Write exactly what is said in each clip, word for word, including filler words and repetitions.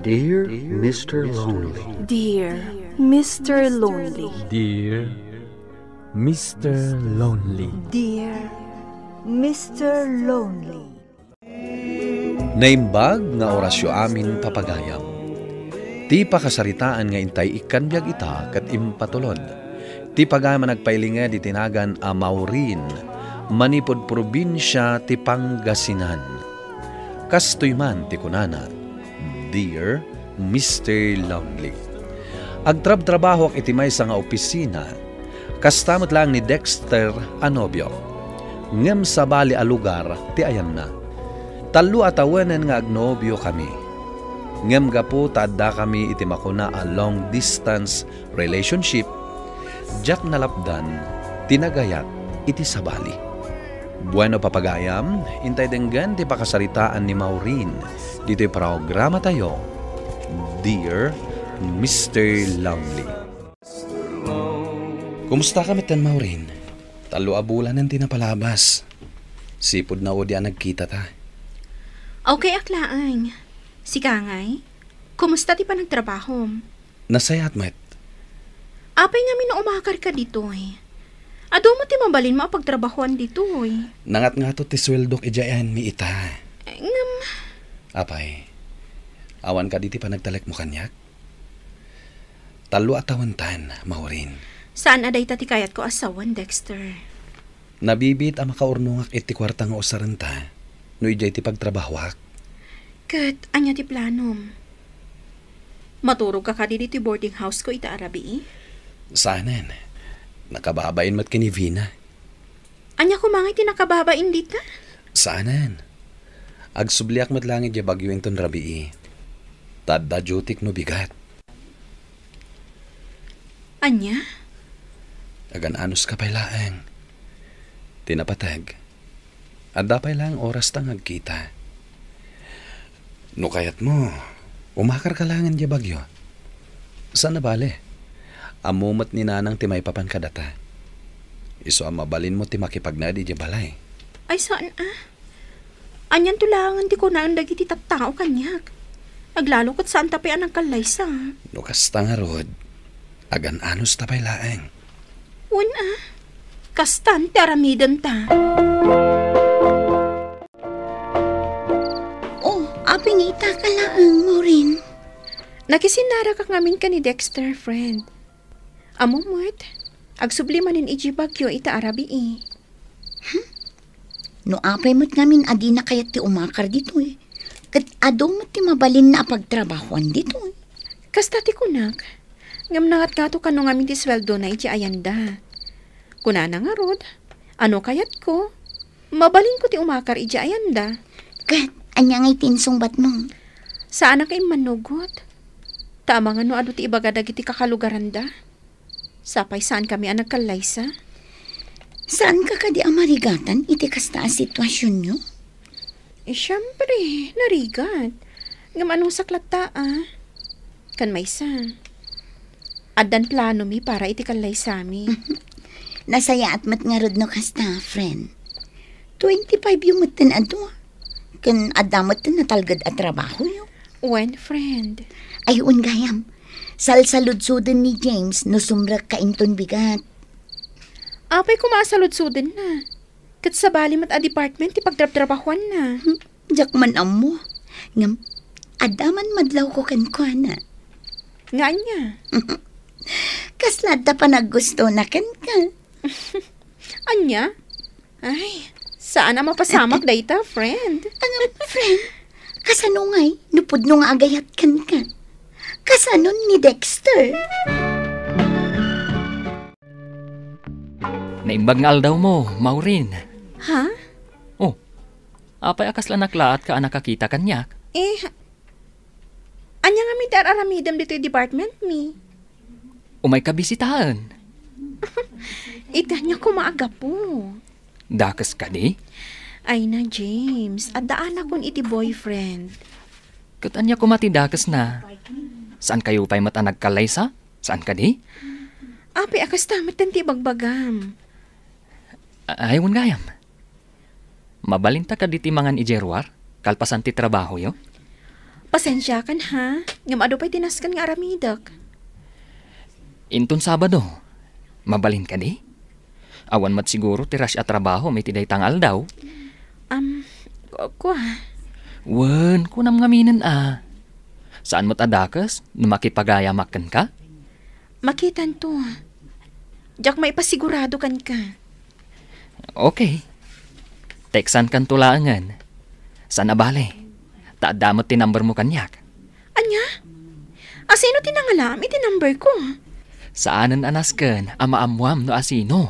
Dear Mister Lonely. Dear Mister Lonely. Dear Mister Lonely. Dear Mister Lonely. Naimbag nga orasyo amin, papagayam. Ti pakasaritaan nga intay ikkan biag ita ket impatulod. Ti pagayam a nagpailinged iti nagan a Maureen, manipud probinsia ti Pangasinan. Kastoy man ti kunana, "Dear Mister Lonely, agtrabtrabahoak iti maysa nga opisina, kasta met laeng ni Dexter a nobio. Ngem sabali a lugar ti ayanna. Tallo a tawenen nga agnobiokami. Ngem gapu ta addakami iti makuna a long distance relationship, diak nalapdan ti nagayak iti sabali." Bueno, papagayam, intay denggen ti pakasaritaan ni Maureen ditoy programatayo, Dear Mister Lonely. Kumusta ka metten, Maureen? Tallo a bulanen ti napalabas. Sipud naudi a nagkitata. Okay ak laeng. Sika ngay? Kumusta ti panagtrabahom? Nasayaat met. Apay ngamin no umakarka ditoy? Adu met ti mabalinmo a pagtrabahoan ditoy. Nangatngato ti sueldok idiay ayanmi ita. Ngem, apay, awan kadi ti panagtalekmo kaniak? Tallo a tawentan, Maureen. Saan a dayta ti kayatko a sawen, Dexter. Nabibiit a makaurnongak iti kuarta nga usarenta no idiay ti pagtrabahoak. Ket ania ti planom? Maturogka kadi ditoy boarding house ko ita a rabii? Saanen. Nakababain met ken ni Vina. Ania koma ngay ti nakababain dita? Saanen. Agsubliak met laeng idiay Baguio inton rabii. Ta adda dutyk no bigat. Ania? Agan-anos ka pay laeng. Ti napateg, adda pay laeng orasta nga agkita. No kayatmo, umakarka laeng idiay Baguio. Saan a bale. Ammo met ni Nanang ti maipapan kadata. Isu a mabalinmo ti makipagnaed idiay balay. Ay, saan a? Anianto laengen ti kunaen dagiti tattao kaniak? Aglalo ket saanta pay a nagkallaysa. No kasta ngarud, agan-anosta pay laeng. Wen a, kastan ti aramidenta. Oh, apay nga itaka laeng, Maureen? Nakisinnaragak ngamin ken ni Dexter, friend. Ammom met, agsubli manen idiay Baguio ita a rabii. Hmm? No apay met ngamin a dina kayat ti umakar ditoy, ket adu met ti mabalinna a pagtrabahoan ditoy. Kasta ti kunak, ngem nangatngato kano ngamin ti sueldona idiay ayanda. Kunana ngarud, a no kayatko, mabalinko ti umakar idiay ayanda. Ket ania ngay ti insungbatmo? Saanak a immanugot. Ta amangan no adu ti ibaga dagiti kakalugaranda. Sapay saankami a nagkallaysa. Saanka kadi a marigatan iti kasta a situasionyo? Eh, siempre, narigat. Ngem anusak latta, a? Ken maysa, addan planomi para iti kallaysami. Nasayaat met ngarud no kasta, friend. Twenty-five yo metten a dua. Ken adda metten natalged a trabahoyo. Wen, friend. Ay, wen gayam. Salsaludsoden ni James no sumrekka inton bigat. Apay koma a saludsodenna? Ket sabali met a department ti pagtrabtrabahoanna. Hmm, diak man ammo. Ngem, adda man madlawko kenkuana. Nga ania? Kasla adda panaggustona kenka. Ania? Ay, saan a mapasamak dayta, friend. Ngem, friend, kasano ngay no pudno nga agayat kenka? Kasanon ni Dexter? Naimbag nga aldawmo, Maureen. Ha? Oh, apay a kasla naklaatka a nakakita kaniak? Eh, ania ngamin ti ar-aramidem ditoy department mi? Umayka bisitaen. Iti ania koma a gapu? Dakes kadi? Ay na, James, addaanakon iti boyfriend. Ket ania koma ti dakesna? Saankayo pay met a nagkallaysa? Saan kadi? Apay a kasta metten ti ibagbagam? Ay, wen gayam. Mabalinta kadi ti mangan idiay ruar, kalpasan ti trabahoyo? Pasensiakan, ha? Ngem adu pay ti nasken nga aramidek. Inton Sabado, mabalin kadi? Awan met siguro ti rush a trabahom iti dayta nga aldaw. Am, ku-, kua. Wen, kunam ngaminen a. Saan met a dakes no makipagayamak kenka? Makitanto. Diak maipasigurado kenka. Okay. Textankanto laengen. Saan a bale. Ta adda met ti number mo kaniak. Ania? Asino ti nangalaam iti number ko? Saanen a nasken a maammoam no asino.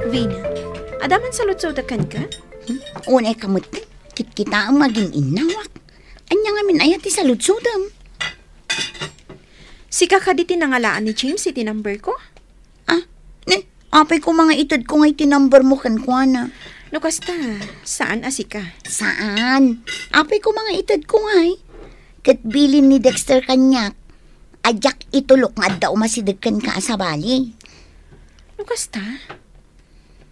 Vina, adda man saludsodek kenka? Hmm? Unay ka met, kitkitaem nga agin-innawak. Ania ngamin aya ti saludsodem? Sika kadi ti nangalaan ni James iti number ko? Ah, ne, apay koma nga itedko nga iti number mo kenkuana. No kasta, saan a sika? Saan? Apay koma nga itedko ngay. Ket bilin ni Dexter kaniak a diak itulok nga adda umasideg kenka a sabali. No kasta?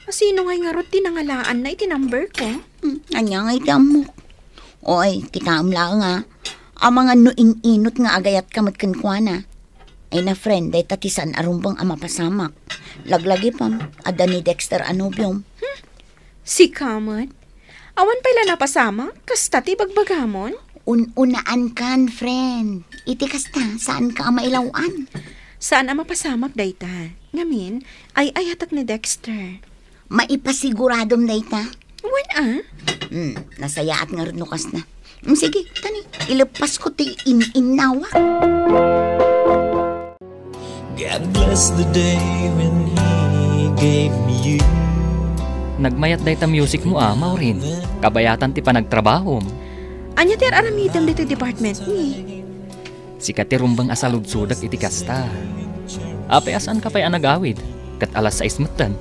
Asino ngay ngarud ti nangalaanna iti number ko? Hmm, ania ngay ti ammok? Oy, kitaem laeng a. Amangan no in-inot nga agayatka met kenkuana. Ay na, friend, dayta ti saan a rumbeng a mapasamak. Laglagipem, adda ni Dexter a nobiom. Hmm? Sika met? Awan pay la napasamak? Kasta ti bagbagamon? Un-unaankan, friend. Iti kasta, saanka a mailaw-an. Saan a mapasamak dayta. Ngamin, ay-ayatek ni Dexter. Maipasiguradom dayta? Wen a. Hmm, nasayaat ngarud no kasta. Hmm, sige, tani, ileppasko ti in-innawak. God bless the day when He gave me you. Nagmayat dayta music mo a, Maureen. Kabayatan ti panagtrabahom. Ania ti ar-aramidem ditoy department mi? Sika ti rumbeng a saludsodek iti kasta. Apay a saanka pay a nagawid, ket alas sais metten.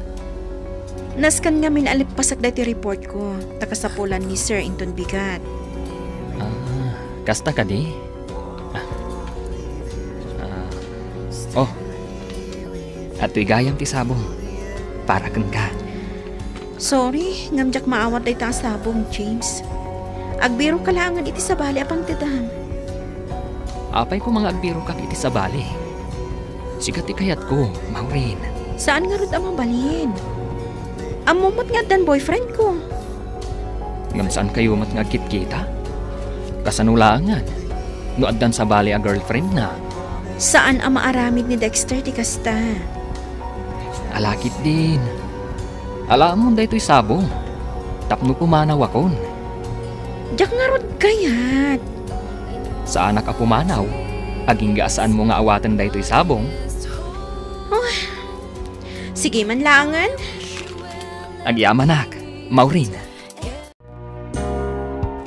Nasken ngamin a leppasak daytoy report ko, ta kasapulan ni Sir inton bigat. Ah, kasta kadi? Ah. Ah. Oh. Adtoy gayam ti sabong. Para kenka. Sorry, ngem diak maawat dayta a sabong, James. Agbirokka laengen iti sabali a pangtedam. Apay koma nga agbirokak iti sabali? Sika ti kayatko, Maureen. Saan ngarud a mabalin? Ammom met nga addan boyfriend ko. Ngem saankayo met nga agkitkita? Kasano laengen no addan sabali a girlfriend na? Saan a maaramid ni Dexter ti kasta. Ala ketdin. Alaamon daytoy sabong tapno pumanawakon. Diak ngarud kayat. Saanak a pumanaw, agingga a saanmo nga awaten daytoy sabong. Oh. Sige man laengen. Agyamanak, Maureen.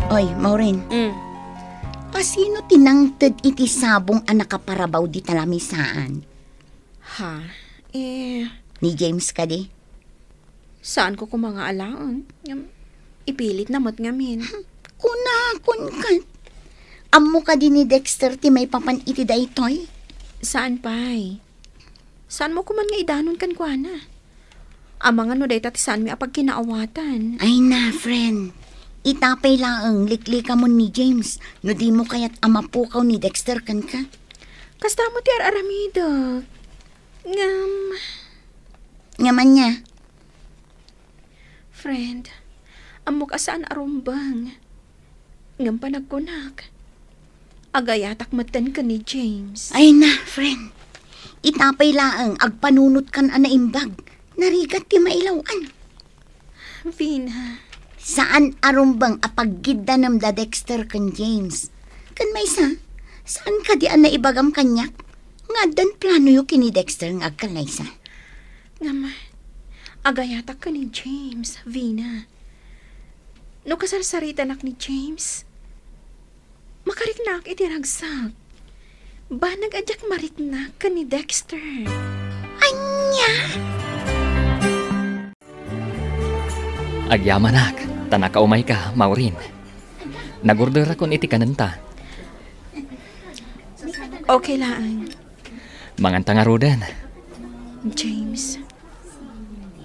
Oy, Maureen. Mm. Asino ti nangted iti sabong a nakaparabaw dita lamisaan? Ha? Eh. Ni James kadi? Saanko koma nga alaen. Ngem, ipilitna met ngamin. Kunakon ket. Ammo kadi ni Dexter ti maipapan iti daytoy? Saan pay? Saanmo koman nga idanon kenkuana? Amangan no dayta ti saanmi a pagkinaawatan. Ay na, friend. Ita pay laeng, liklikamon ni James no dimo kayat a mapukaw ni Dexter kenka. Kasta met ti ar-aramidek. Ngem. Ngem ania? Friend, ammok a saan a rumbeng. Ngem panagkunak, agayatak metten ken ni James. Ay na, friend. Ita pay laeng agpanunotkan a naimbag. Narigat ti mailaw-an. Vina. Saan a rumbeng a paggiddanem da Dexter ken James. Ken maysa, saan kadi a naibagam kaniak nga addan planoyo ken ni Dexter nga agkallaysa? Ngem, agayatak ken ni James, Vina. No kasarsaritanak ni James, makariknaak iti ragsak. Banag a diak mariknak ken ni Dexter. Ania? Agyamanak, ta nakaumayka, Maureen. Nagorderakon iti kanenta. Okay laeng. Manganta ngaruden. James.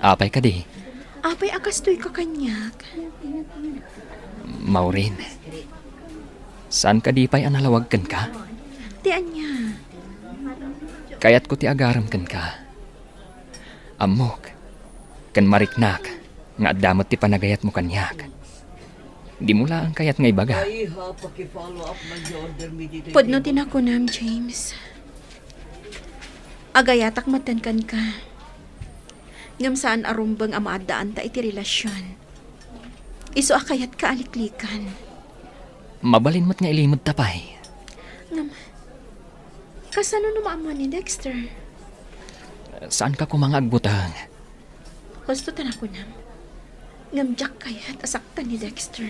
Apay kadi? Apay a kastoyka kaniak? Maureen, saan kadi pay a nalawag kenka? Ti ania? Kayatko ti agarem kenka. Ammok, ken mariknak, nga adda met ti panagayatmo kaniak. Dimo laeng kayat nga ibaga. Pudno ti nakunam, James. Agayatak metten kenka. Ngem saan a rumbeng a maaddaanta iti relasion. Isu a kayatka a liklikan. Mabalin met nga ilimedta pay. Ngem, kasano no maammoan ni Dexter? Saanka koma nga agbuteng. Husto ta nakunam. Ngem diak kayat a saktan ni Dexter.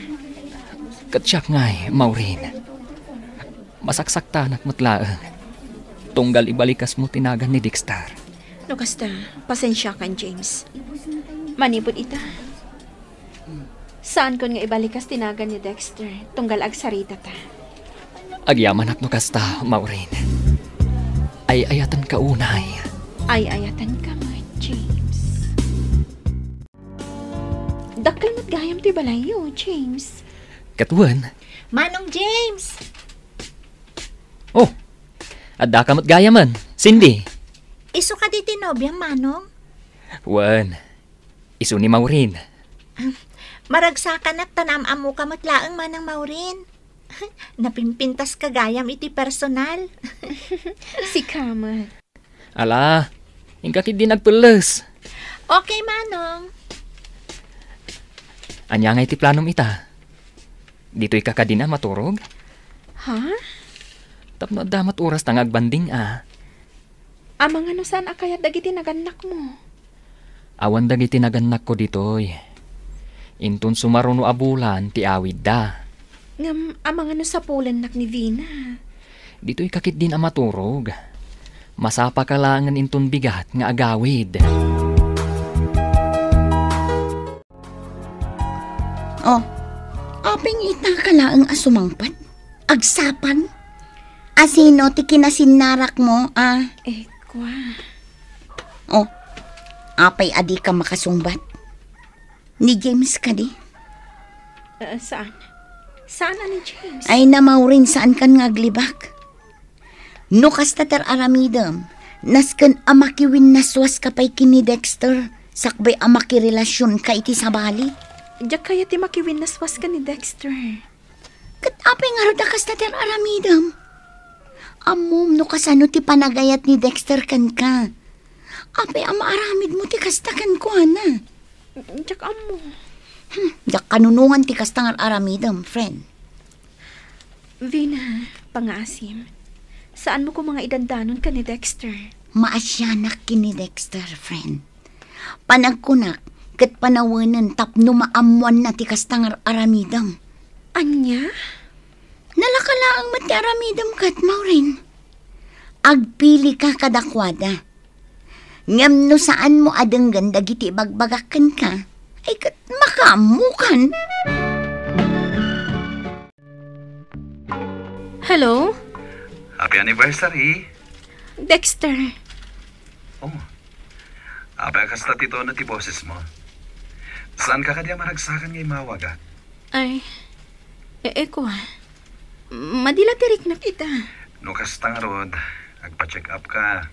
Ket siak ngay, Maureen. Masaksaktanak met laeng. Tunggal ibalikasmo ti nagan ni Dexter. No kasta, pasensiakan, James. Manipud ita, saankon nga ibalikas ti nagan ni Dexter, tunggal agsaritata. Agyamanak no kasta, Maureen. Ay-ayatenka unay. Ay-ayatenka met, James. Dakkel met gayam ti balayyo, James. Ket wen. Manong James! Oh, addaka met gayamen, Cindy. Isu kadi ti nobiam, Manong? Wen, isu ni Maureen. Ah, maragsakanak ta naam-ammoka met laeng, Manang Maureen. Napimpintaska gayam iti personal. Sika met. Ala, inka ketdin agpelles. Okay, Manong. Ania ngay ti planom ita? Ditoyka kadin a maturog? Ha? Tapno adda met orasta nga agbanding a. Amangan no saan a kayat dagiti nagannakmo? Awan dagiti nagannakko ditoy. Inton sumaruno a bulan ti awidda. Ngem amangan no sapulennak ni Vina? Ditoyka ketdin a maturog. Masapaka laengen inton bigat nga agawid. Oh, apay nga itaka laeng a sumangpet? Agsapang? Asino ti kinasinnarakmo, a? Eh, kua. Oh, apay a dika makasungbat? Ni James kadi? Eh, saan? Saan a ni James? Ay, na, Maureen, saankan nga aglibak. No kasta ti ar-aramidem, nasken a makiwinnaswaska pay ken ni Dexter, sakbay a makirelasionka iti sabali. Diak kayat ti makiwinnaswas ken ni Dexter. Ket apay ngarud a kasta ti ar-aramidem? Ammom no kasano ti panagayat ni Dexter kenka. Apay a maaramidmo ti kasta kenkuana? Diak ammo. Hmm, diak kanunongan ti kasta nga ar-aramidem, friend. Vina, pangaasim. Saanmo koma nga idandanon ken ni Dexter? Maasianak ken ni Dexter, friend. Panagkunak ket panawenen tapno maammoanna ti kasta nga ar-aramidem. Ania? Nalaka laeng met ti aramidem ket, Maureen. Agpilika kadakuada. Ngem no saanmo a denggen dagiti ibagbagak kenka, ay ket makaammokan. Hello? Happy anniversary! Dexter. Oh. Apay a kasta ti tono ti bosesmo? Saanka kadi a maragsakan nga immawagak? Ay, e-, eko, ah. Madi la ti riknak ita. No kasta ngarud, agpa-check up ka.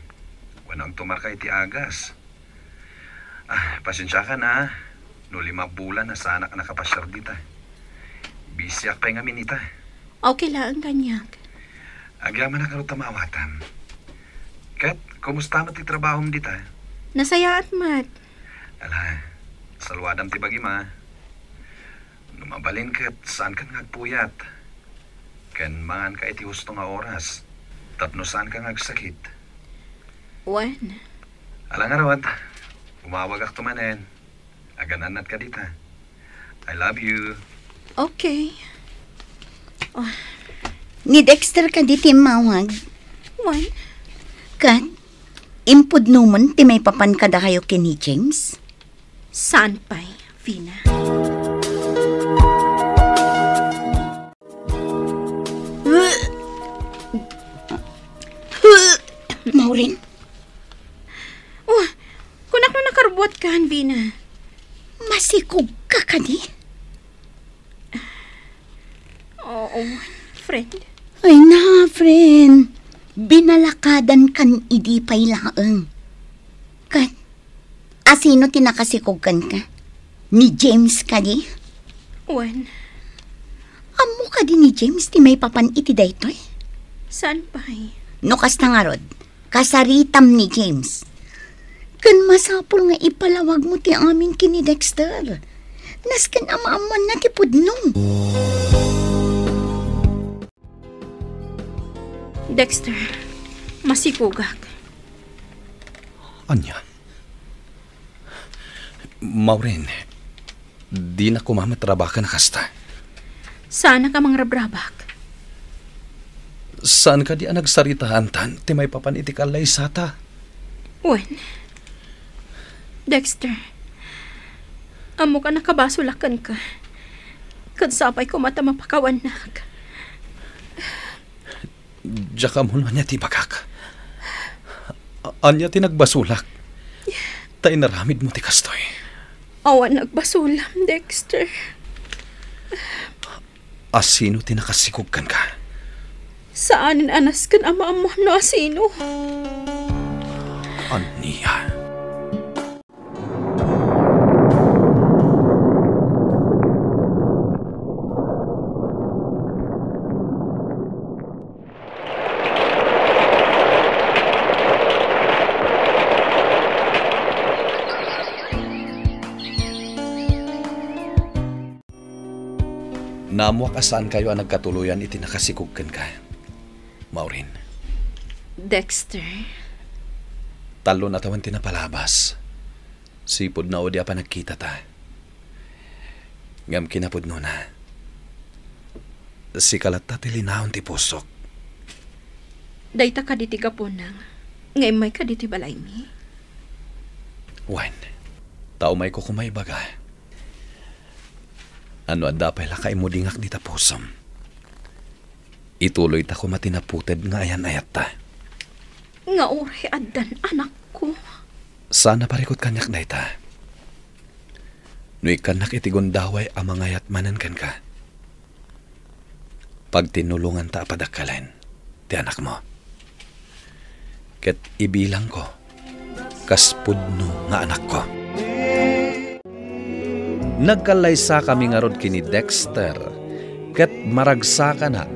Wenno agtumarka iti agas. Ah, pasensiakan, ah. No lima bulan a saanak a nakapasiar dita. Busyak pay ngamin ita. Okay laeng kaniak. Agyamanak ngarud ta maawatam. Ket, kumusta met ti trabahom dita? Nasayaat met. Ala, saluadam ti bagim, ah. No mabalin ket, saankan nga agpuyat. Ken manganka iti husto nga oras. Tapno saanka nga agsakit. Wen. Ala ngarud, umawagakto manen. Agan-annatka dita. I love you. Okay. Oh. Ni Dexter kadi ti immawag? Wen. Ket, impudnomen ti maipapan kadakayo ken ni James? Saan pay, Vina? Maureen? Oh, kunak no nakarbuatkan, Vina. Friend? Ay na, friend. Binalakadan kan idi pay laeng. Kat, asino ti nakasikog kenka? Ni James kadi? Wen. Ammo kadi ni James ti maipapan iti daytoy? Saan pay? No kasta ngarud, kasaritam ni James. Ken masapul nga ipalawagmo ti amin ken ni Dexter. Nasken a maammoanna ti pudno. Dexter, masikogak. Ania? Maureen, dina koma met rabaken a kasta. Saanak a mangrabrabak. Saan kadi a nagsaritaantan ti maipapan iti kallaysata? Wen, Dexter, ammok a nakabasolak kenka. Ket sapay koma ta mapakawannak. Diak ammo no ania ti ibagak. A-, ania ti nagbasolak? Ta inaramidmo ti kastoy. Awan nagbasolam, Dexter. Asino ti nakasikog kenka? Saanen a nasken a maammoam no asino. Ania? Naammoak a saankayo a nagkatuloyan iti nakasikog kenka, Maureen. Dexter? Tallo a tawen ti napalabas. Sipud naudi a panagkitata. Ngem kinapudnona, sika latta ti linaon ti pusok. Dayta kadi ti gapuna nga immayka ditoy balaymi? Wen, ta umayko koma ibaga. No adda pay la kaimudingak dita pusom, ituloyta koma ti naputeg nga ayan-ayatta. Nga uray addan anakko. Saan a parikut kaniak dayta. No ikkannak iti gundaway a mangayat manen kenka, pagtinnulonganta a padakkalen ti anakmo. Ket ibilangko kas pudno nga anakko. Nagkallaysakami ngarud ken ni Dexter, ket maragsakanak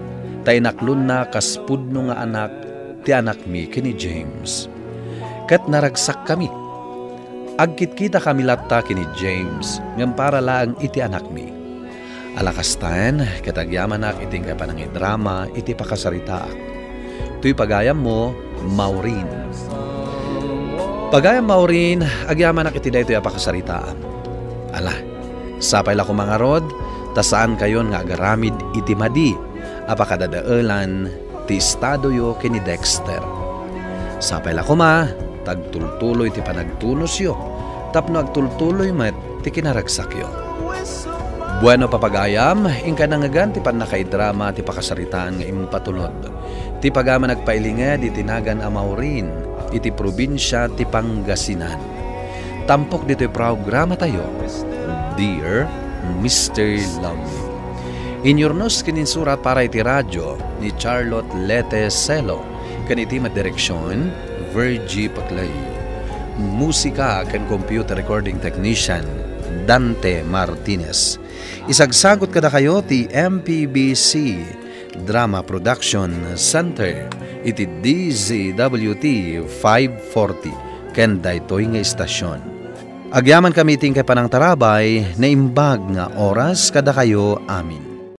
ta inaklonna kas pudno nga anak ti anakmi ken ni James. Ket naragsakkami. Agkitkitakami latta ken ni James, ngem para laeng iti anakmi. Ala kastaen, ket agyamanak iti inkay panangidrama iti pakasaritaak. Toy pagayammo, Maureen. Pagayam Maureen, agyamanak iti daytoy a pakasaritaam. Ala, sapay la koma ngarud, ta saankayon nga agaramid iti madi a pakadadaelan ti estadoyo ken ni Dexter. Sapay la koma, ta agtultuloy ti panagtunosyo, tapno agtultuloy met ti kinaragsakyo. Bueno, papagayam, inka nangngegan ti pannakaidrama ti pakasaritaan nga impatulod. Ti pagayam a nagpailinged iti nagan a Maureen, iti probinsia ti Pangasinan. Tampok ditoy programatayo, Dear Mister Lovely. Inyurnos ken insurat para iti radio ni Charlotte Lete Celo, ken iti met direksion, Virgie Paclay. Musika ken computer recording technician, Dante Martinez. Isagsagut kadakayo ti M P B C Drama Production Center iti D Z W T five forty ken daytoy nga istasion. Agyamankami iti inkay panangtarabay, naimbag nga oras kadakayo amin.